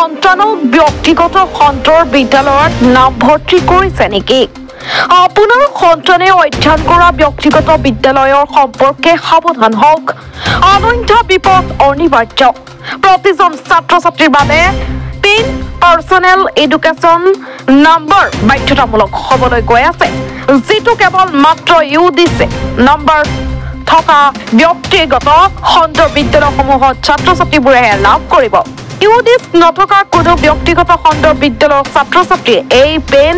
সন্তানক ব্যক্তিগত খণ্ডৰ বিদ্যালয়ত নামভৰ্তি কৰিছে নেকি? আপোনাৰ সন্তানে অধ্যয়ন কৰা ব্যক্তিগত বিদ্যালয়ৰ সম্পৰ্কে সাৱধান হওক, অনন্যথা বিপদ অনিবাৰ্য। প্ৰতিজন ছাত্ৰ ছাত্ৰীৰ বাবে পিন পাৰ্চনেল এডুকেশ্যন নম্বৰ বাধ্যতামূলক হ'বলৈ গৈ আছে, যিটো কেৱল মাত্ৰ ইউ দিছে নম্বৰ থকা ব্যক্তিগত খণ্ডৰ বিদ্যালয়সমূহত ছাত্ৰ ছাত্ৰীবোৰেহে লাভ কৰিব। ইউডিছ নথকা কোনো ব্যক্তিগত খণ্ডৰ বিদ্যালয়ৰ ছাত্ৰ ছাত্ৰীয়ে এই পেন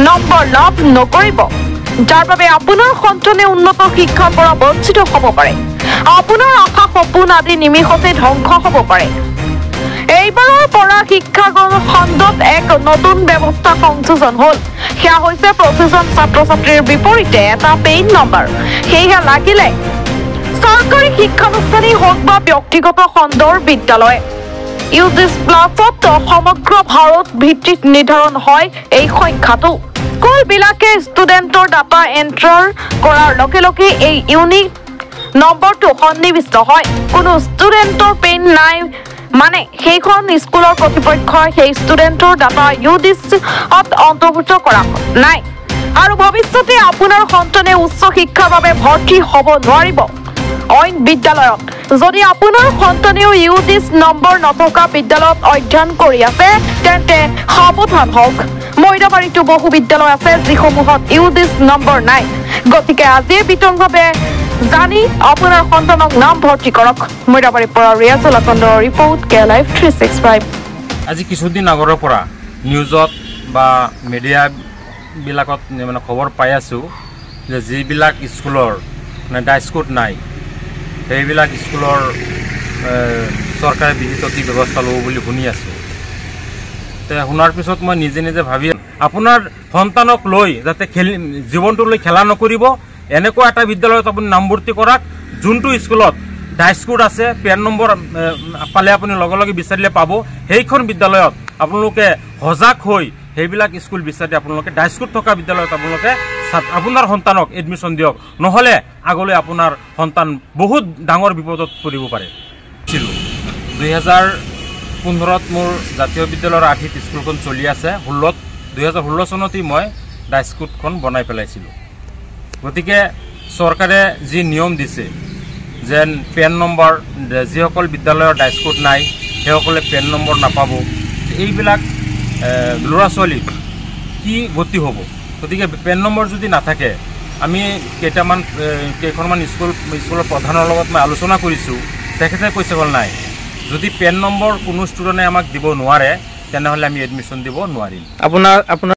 নম্বৰ লাভ নকৰিব, যাৰ বাবে আপোনাৰ সন্তানে উন্নত শিক্ষাৰ পৰা বঞ্চিত হ'ব পাৰে। আপোনাৰ আশা সপোন আদি নিমিষতে ধ্বংস হ'ব পাৰে। এইবাৰৰ পৰা শিক্ষাগত খণ্ডত এক নতুন ব্যৱস্থা সংযোজন হ'ল, সেয়া হৈছে প্ৰতিজন ছাত্ৰ ছাত্ৰীৰ বিপৰীতে এটা পেইন নম্বৰ। সেয়েহে লাগিলে চৰকাৰী শিক্ষানুষ্ঠানেই হওক বা ব্যক্তিগত খণ্ডৰ বিদ্যালয়, ইউডিছ প্লাছত সমগ্ৰ ভাৰত ভিত্তিত নিৰ্ধাৰণ হয় এই সংখ্যাটো। স্কুলবিলাকে ষ্টুডেণ্টৰ ডাটা এণ্টাৰ কৰাৰ লগে লগে এই ইউনিক নম্বৰটো সন্নিৱিষ্ট হয়। কোনো ষ্টুডেণ্টৰ পেইন নাই মানে সেইখন স্কুলৰ কৰ্তৃপক্ষই সেই ষ্টুডেণ্টৰ ডাটা ইউডিছত অন্তৰ্ভুক্ত কৰা নাই আৰু ভৱিষ্যতে আপোনাৰ সন্তানে উচ্চ শিক্ষাৰ বাবে ভৰ্তি হ'ব নোৱাৰিব অইন বিদ্যালয়ত। যদি আপোনাৰ সন্তানেও ইউডিছ নম্বৰ নথকা বিদ্যালয়ত অধ্যয়ন কৰি আছে, তেন্তে সাৱধান হওক। মৈৰাবাৰীতো বহু বিদ্যালয় আছে যিসমূহত ইউডিছ নম্বৰ নাই। গতিকে আজিয়ে বিতংভাৱে জানি আপোনাৰ সন্তানক নাম ভৰ্তি কৰক। মৈৰাবাৰীৰ পৰা ৰিয়াজুল আকন্দৰ ৰিপৰ্ট, কে লাইভ 365। আজি কিছুদিন আগৰৰ পৰা নিউজত বা মিডিয়াবিলাকত মানে খবৰ পাই আছোঁ যে যিবিলাক স্কুলৰ মানে ডাইচ কোড নাই, সেইবিলাক স্কুলৰ চৰকাৰে বিহিত কি ব্যৱস্থা ল'ব বুলি শুনি আছোঁ। তে শুনাৰ পিছত মই নিজে নিজে ভাবি আপোনাৰ সন্তানক লৈ যাতে খেলি জীৱনটো লৈ খেলা নকৰিব, এনেকুৱা এটা বিদ্যালয়ত আপুনি নামভৰ্তি কৰাক যোনটো স্কুলত ডাইচ কোড আছে, পেন নম্বৰ পালে আপুনি লগে লগে বিচাৰিলে পাব। সেইখন বিদ্যালয়ত আপোনালোকে সজাগ হৈ সেইবিলাক স্কুল বিচাৰি আপোনালোকে ডাইচ কোড থকা বিদ্যালয়ত আপোনালোকে আপোনাৰ সন্তানক এডমিশ্যন দিয়ক, নহ'লে আগলৈ আপোনাৰ সন্তান বহুত ডাঙৰ বিপদত পৰিব পাৰে। 2015ত মোৰ জাতীয় বিদ্যালয়ৰ আৰ্হিত স্কুলখন চলি আছে। 2016 চনতেই মই ডাইচ কোডখন বনাই পেলাইছিলোঁ। গতিকে চৰকাৰে যি নিয়ম দিছে যেন পেন নম্বৰ, যিসকল বিদ্যালয়ৰ ডাইচ কোড নাই সেইসকলে পেন নম্বৰ নাপাব, এইবিলাক ল'ৰা ছোৱালীক কি গতি হ'ব? গতিকে পেন নম্বৰ যদি নাথাকে, আমি কেইখনমান স্কুলৰ প্ৰধানৰ লগত মই আলোচনা কৰিছোঁ, তেখেতে কৈছে হ'ল নাই, যদি পেন নম্বৰ কোনো ষ্টুডেণ্টে আমাক দিব নোৱাৰে তেনেহ'লে আমি এডমিশ্যন দিব নোৱাৰিম। আপোনাৰ আপোনাৰ